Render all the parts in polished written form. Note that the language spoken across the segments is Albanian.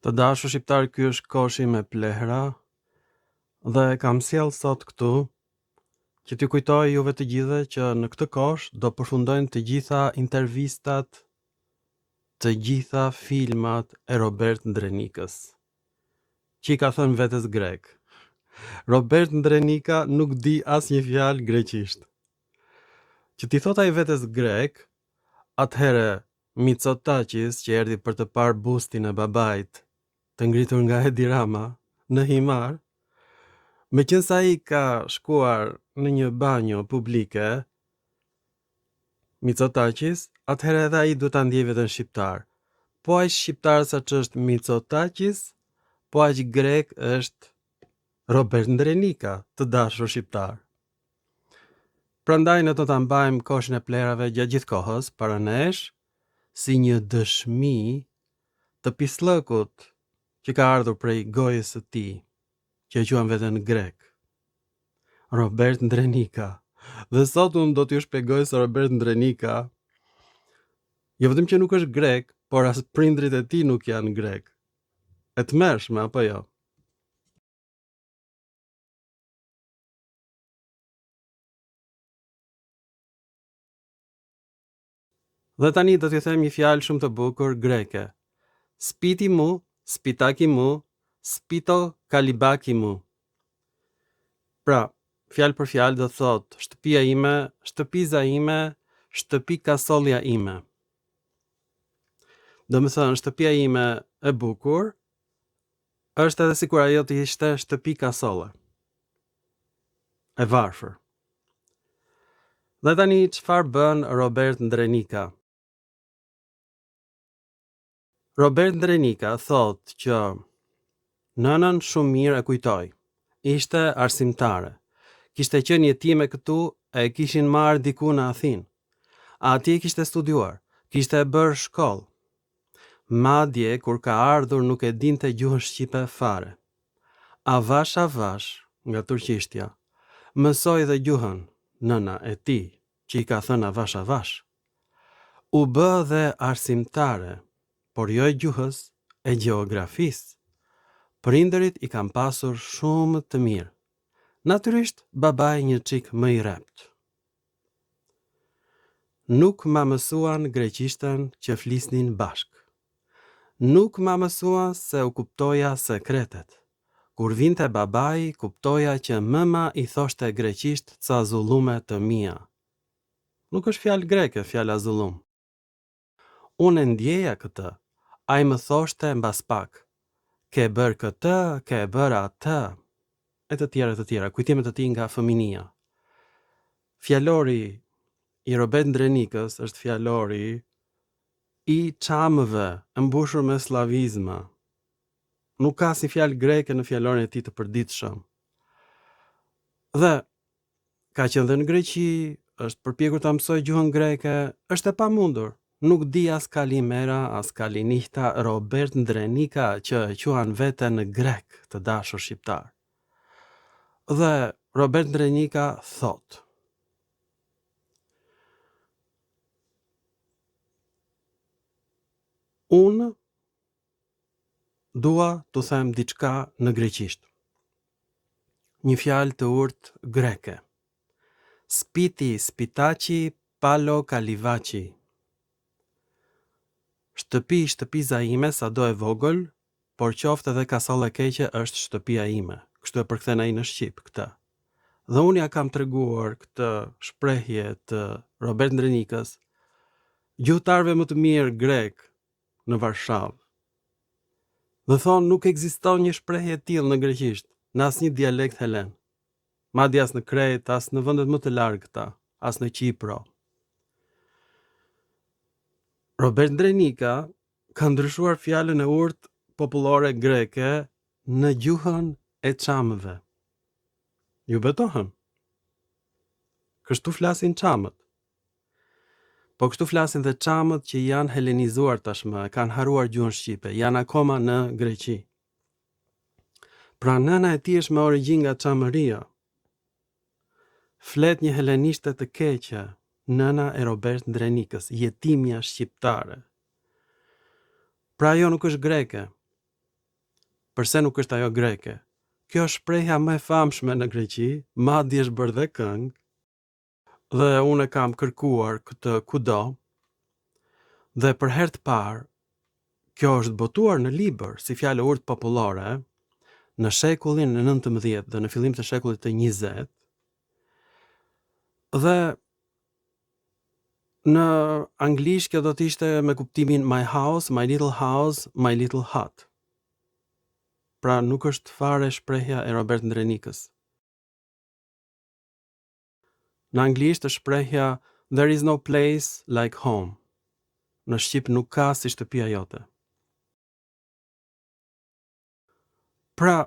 Të dashur shqiptarë, ky është koshi me plehra dhe e kam sjellë sot këtu që t'ju kujtoj juve të gjithëve që në këtë kosh do përfundojnë të gjitha intervistat, të gjitha filmat e Robert Ndrenikës, që i ka thënë vetes grek. Robert Ndrenika nuk di asnjë fjalë greqisht. Që t'i thotë ai vetes grek, atëherë Mitsotakis që erdhi për të parë bustin e babait të ngritur nga Edi Rama në Himarë, meqenëse ai ka shkuar në një banjo publike, Mitsotakis, atëherë edhe ai duhet ta ndjejë veten shqiptar. Po aq shqiptar sa ç'është Mitsotakis, po aq grek është Robert Ndrenika, të dashur shqiptarë. Prandaj ne do ta mbajmë koshin e plehrave gjatë gjithë kohës para nesh si një dëshmi të pisllëkut që ka ardhur prej gojës së tij, që e quan veten grek. Robert Ndrenika. Dhe sot unë do t'ju shpjegoj se Robert Ndrenika jo vetëm që nuk është grek, por as prindërit e tij nuk janë grek. E tmerrshme apo jo? Dhe tani do t'ju them një fjalë shumë të bukur greke. Spiti mu, spitaki mu, spito kalibaki mu. Pra, fjalë për fjalë do të thotë shtëpia ime, shtëpiza ime, shtëpi kasollja ime. Domethënë, shtëpia ime e bukur është edhe sikur ajo të ishte shtëpi kasolle. E varfër. Dhe tani çfarë bën Robert Ndrenika? Robert Ndrenika thotë që nënën shumë mirë e kujtoj. Ishte arsimtare. Kishte qenë jetime këtu e e kishin marrë diku në Athinë. Atje kishte studiuar, kishte bërë shkollë. Madje kur ka ardhur nuk e dinte gjuhën shqipe fare. Avash avash, nga turqishtja, mësoi dhe gjuhën, nëna e tij, që i ka thënë avash avash. U bë dhe arsimtare, por jo e gjuhës, e gjeografisë. Prindërit i kam pasur shumë të mirë. Natyrisht babai një çik më i rreptë. Nuk ma mësuan greqishten që flisnin bashkë. Nuk ma mësuan se u kuptoja sekretet. Kur vinte babai kuptoja që mëma i thoshte greqisht ca zullume të mia. Nuk është fjalë greke fjala zullum. Unë e ndjeja këtë, ai më thoshte mbas pak, ke bërë këtë, ke bërë atë, e të tjera e të tjera, kujtime të tij nga fëminia. Fjalori i Robert Ndrenikës është fjalori i çamëve, e mbushur me sllavizma. Nuk ka asnjë fjalë greke në fjalorin e tij të përditshëm. Dhe Ka qenë dhe në Greqi, është përpjekur ta mësojë gjuhën greke, është e pamundur. Nuk di as kalimera, as kalinihta, Robert Ndrenika që e quan veten grek, të dashur shqiptarë. Dhe Robert Ndrenika thotë: Unë dua t'u them diçka në greqisht. Një fjalë të urtë greke. Spiti, spitaqi, palo kalivaqi. Shtëpi, shtëpiza ime, sado e vogël, por qoftë edhe kasolle e keqe është shtëpia ime. Kështu e përkthen ai në shqip këtë. Dhe unë ia kam treguar këtë shprehje të Robert Ndrenikës gjuhëtarëve më të mirë grekë në Varshavë. Dhe thonë nuk ekziston një shprehje e tillë në greqisht, në asnjë dialekt helen. Madje as në Kretë, as në vendet më të largëta, as në Qipro. Robert Ndrenika ka ndryshuar fjalën e urtë popullore greke në gjuhën e çamëve. Ju betohem. Kështu flasin çamët. Po kështu flasin dhe çamët që janë helenizuar tashmë, e kanë harruar gjuhën shqipe, janë akoma në Greqi. Pra nëna e tij është me origjinë nga Çamëria. Flet një helenishte të keqe, nëna e Robert Ndrenikës, jetimja shqiptare. Pra ajo nuk është greke. Përse nuk është ajo greke? Kjo është shprehja më e famshme në Greqi, madje është bërë dhe këngë. Dhe unë e kam kërkuar këtë kudo. Dhe për herë të parë, kjo është botuar në libër si fjalë e urtë popullore në shekullin e 19 dhe në fillim të shekullit të 20. Dhe në anglisht kjo do të ishte me kuptimin my house, my little house, my little hut. Pra nuk është fare shprehja e Robert Ndrenikës. Në anglisht është shprehja There is no place like home. Në shqip nuk ka si shtëpia jote. Pra,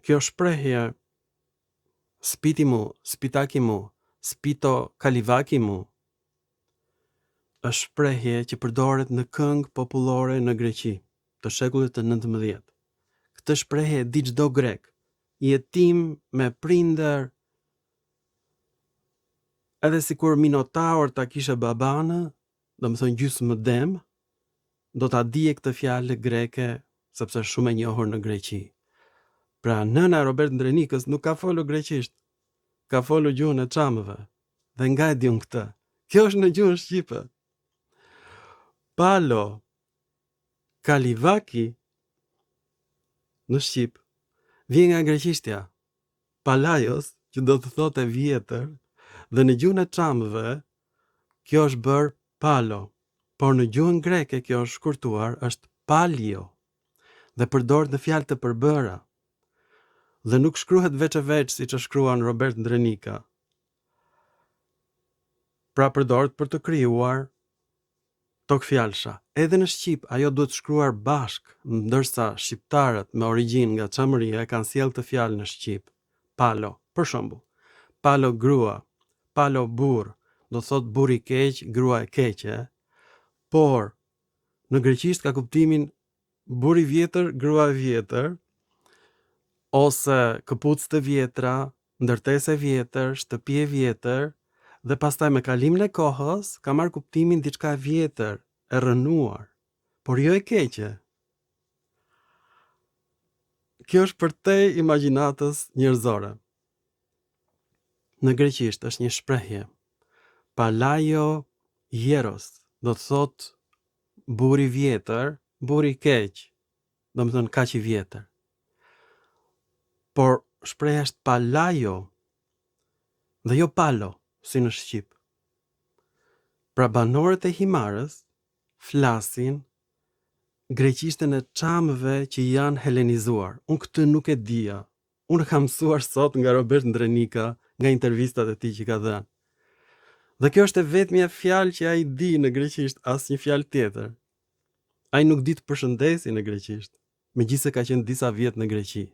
kjo shprehje spiti mu, spitaki mu, spito kalivaki mu, është shprehje që përdoret në këngë popullore në Greqi të shekullit të 19. Këtë shprehje e di çdo grek, jetim me prindër, edhe sikur Minotaur ta kishe babanë, domethënë gjysmë dem, do ta dije këtë fjalë greke sepse është shumë e njohur në Greqi. Pra nëna e Robert Ndrenikës nuk ka folur greqisht, ka folur gjuhën e çamëve. Dhe nga e di unë këtë? Kjo është në gjuhën shqipe. Palo Kalivaki në shqip vjen nga greqishtja palaios, që do të thotë e vjetër, dhe në gjuhën e çamëve kjo është bërë palo, por në gjuhën greke kjo është shkurtuar, është palio dhe përdoret në fjalë të përbëra dhe nuk shkruhet veç e veç siç e shkruan Robert Ndrenika. Pra përdoret për të krijuar Togfjalësha. Edhe në shqip ajo duhet shkruar bashkë, ndërsa shqiptarët me origjinë nga Çamëria e kanë sjellë këtë fjalë në shqip, palo. Për shembull, palo grua, palo burrë, do të thotë burrë i keq, grua e keqe, por në greqisht ka kuptimin burrë i vjetër, grua e vjetër, ose këpucë të vjetra, ndërtesë e vjetër, shtëpi e vjetër, dhe pastaj me kalimin e kohës ka marrë kuptimin diçka e vjetër, e rrënuar, por jo e keqe. Kjo është përtej imagjinatës njerëzore. Në greqisht është një shprehje. Palaio hieros, do të thotë burrë i vjetër, burrë i keq, domethënë kaq i vjetër. Por shprehja është palaio dhe jo palo, si në shqip. Pra banorët e Himarës flasin greqishten e çamëve që janë helenizuar. Unë këtë nuk e dija. Unë e kam mësuar sot nga Robert Ndrenika, nga intervistat e tij që ka dhënë. Dhe kjo është e vetmja fjalë që ai di në greqisht, asnjë fjalë tjetër. Ai nuk di të përshëndesi në greqisht, megjithëse ka qenë disa vjet në Greqi.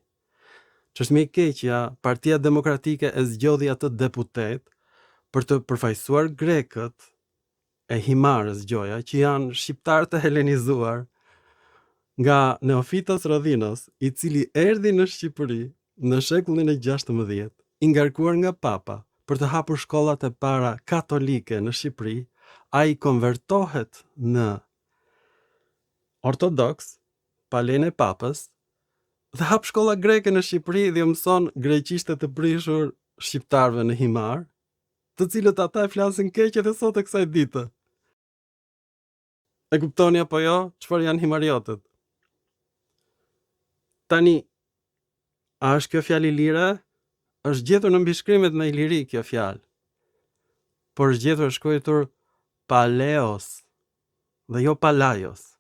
Ç'është më e keqja, Partia Demokratike e zgjodhi atë deputet për të përfaqësuar grekët e Himarës gjoja, që janë shqiptarë të helenizuar nga Neofitos Rodhinos, i cili erdhi në Shqipëri në shekullin e 16, i ngarkuar nga Papa për të hapur shkollat e para katolike në Shqipëri, ai konvertohet në ortodoks, pa lejen e Papës, dhe hap shkolla greke në Shqipëri dhe u mëson greqishte të prishur shqiptarëve në Himarë, të cilët ata e flasin keq edhe sot e kësaj dite. E kuptoni apo jo, çfarë janë himarjotët? Tani, a është kjo fjalë ilire? Është gjetur në mbishkrimet në Iliri kjo fjalë. Por është gjetur e shkruar paleos dhe jo palaios.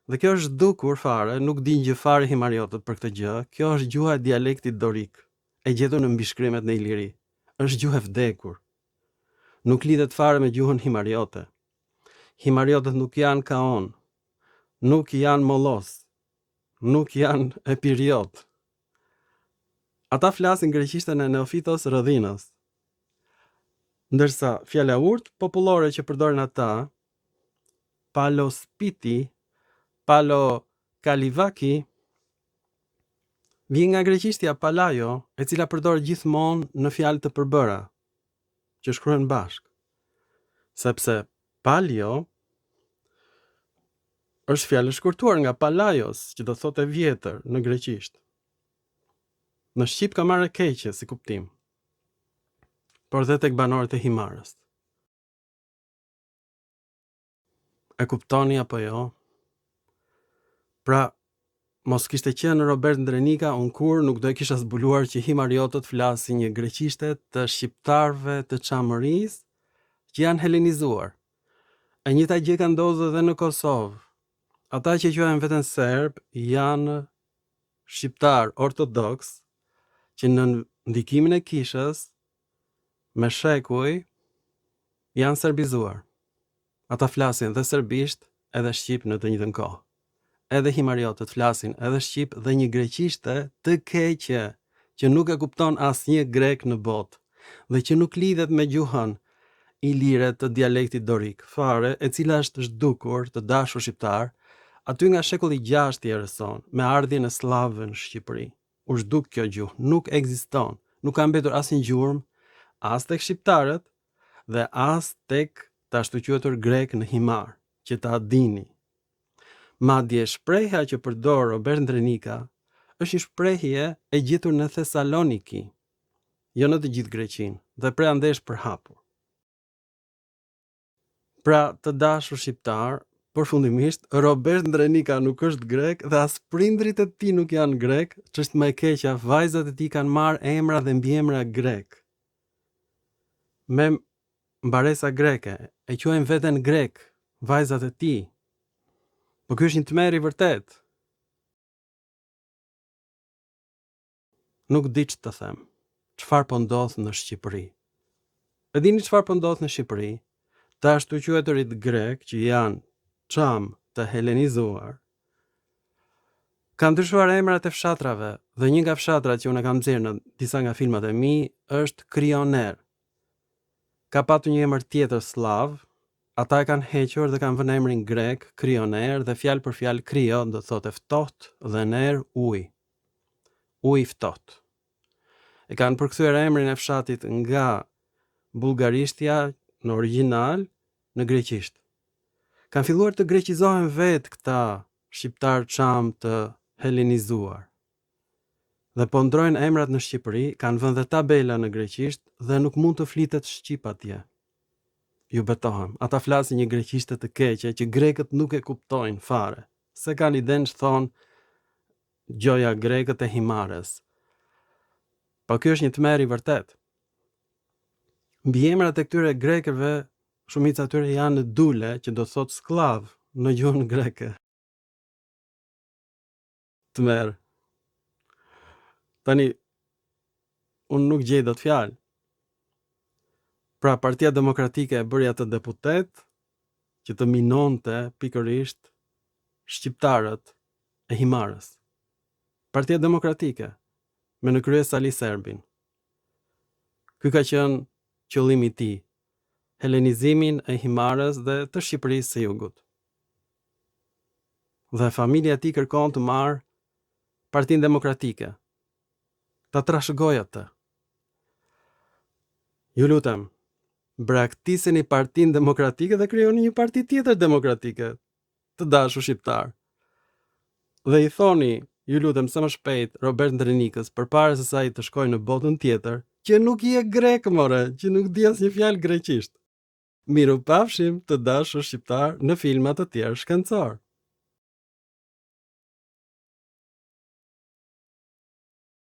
Dhe kjo është zhdukur fare, nuk dinë gjë fare himarjotët për këtë gjë. Kjo është gjuha e dialektit dorik, e gjetur në mbishkrimet në Iliri. Është gjuhë e vdekur. Nuk lidhet fare me gjuhën himarjote. Himarjotët nuk janë kaon, nuk janë mollos, nuk janë epiriot. Ata flasin greqishten e Neofitos Rodhinos. Ndërsa fjala e urtë popullore që përdorin ata, palo spiti, palo kalivaki, vjen nga greqishtja palaio, e cila përdoret gjithmonë në fjalë të përbëra, që shkruhen bashkë. Sepse palio Është fjalë e shkurtuar nga palaios, që do thotë e vjetër në greqisht. Në shqip ka marrë e keqe si kuptim. Por dhe tek banorët e Himarës. E kuptoni apo jo? Pra, mos kishte qenë Robert Ndrenika, unë kurrë nuk do e kisha zbuluar që himarjotët flasin një greqishte të shqiptarëve të Çamërisë që janë helenizuar. E njëjta gjë ka ndodhur edhe në Kosovë. Ata që quajnë veten serbë janë shqiptarë ortodoksë që nën ndikimin e kishës me shekuj janë serbizuar. Ata flasin dhe serbisht edhe shqip në të njëjtën kohë. Edhe himarjotët flasin edhe shqip dhe një greqishte të keqe që nuk e kupton asnjë grek në botë dhe që nuk lidhet me gjuhën ilire të dialektit dorik fare e cila është zhdukur të dashur shqiptarë aty nga shekulli i gjashtë i erës sonë me ardhjen e sllavëve në Shqipëri u zhduk kjo gjuhë nuk ekziston nuk ka mbetur asnjë gjurmë as tek shqiptarët dhe as tek të ashtuquajtur grekë në Himarë që ta dini Madje shprehja që përdor Robert Ndrenika është një shprehje e gjetur në Thesaloniki, jo në të gjithë Greqinë, dhe prej andej është përhapur. Pra, të dashur shqiptarë, përfundimisht Robert Ndrenika nuk është grek dhe as prindërit e tij nuk janë grekë, ç'është më e keqja, vajzat e tij kanë marrë emra dhe mbiemra grekë. Me mbaresa greke, e quajnë veten grek, vajzat e tij. Po ky është një tmerr i vërtetë. Nuk di ç'të them. Çfarë po ndodh në Shqipëri? E dini çfarë po ndodh në Shqipëri? Të ashtuquajturit grekë që janë çamë të helenizuar, kanë ndryshuar emrat e fshatrave dhe një nga fshatrat që unë e kam nxjerrë në disa nga filmat e mi është Krioner. Ka patur një emër tjetër sllav, ata e kanë hequr dhe kanë vënë emrin grek Krioner dhe fjalë për fjalë krio do të thotë e ftohtë dhe ner ujë. Ujë i ftohtë. E kanë përkthyer emrin e fshatit nga bullgarishtja në origjinal në greqisht. Kanë filluar të greqizohen vetë këta shqiptarë çamë të helenizuar. Dhe po ndrojnë emrat në Shqipëri, kanë vënë dhe tabela në greqisht dhe nuk mund të flitet shqip atje. Ju betohem, ata flasin një greqishte të keqe që grekët nuk e kuptojnë fare. S'e kanë idenë ç'thonë gjoja grekët e Himarës. Po ky është një tmerr i vërtetë. Mbiemrat e këtyre grekëve, shumica e tyre janë dule, që do të thotë skllav në gjuhën greke. Tmerr. Tani unë nuk gjej dot fjalë. Pra Partia Demokratike e bëri atë deputet që të minonte pikërisht shqiptarët e Himarës. Partia Demokratike me në krye Sali Serbin. Ky ka qenë qëllimi i tij, helenizimin e Himarës dhe të Shqipërisë së Jugut. Dhe familja e tij kërkon të marrë Partinë Demokratike, ta trashëgojë atë. Ju lutem, braktiseni Partinë Demokratike dhe krijoni një parti tjetër demokratike, të dashur shqiptarë. Dhe i thoni, ju lutem sa më shpejt Robert Ndrenikës përpara se sa ai të shkojë në botën tjetër, që nuk je grek more, që nuk di asnjë fjalë greqisht. Mirupafshim të dashur shqiptarë në filma të tjerë shkencorë.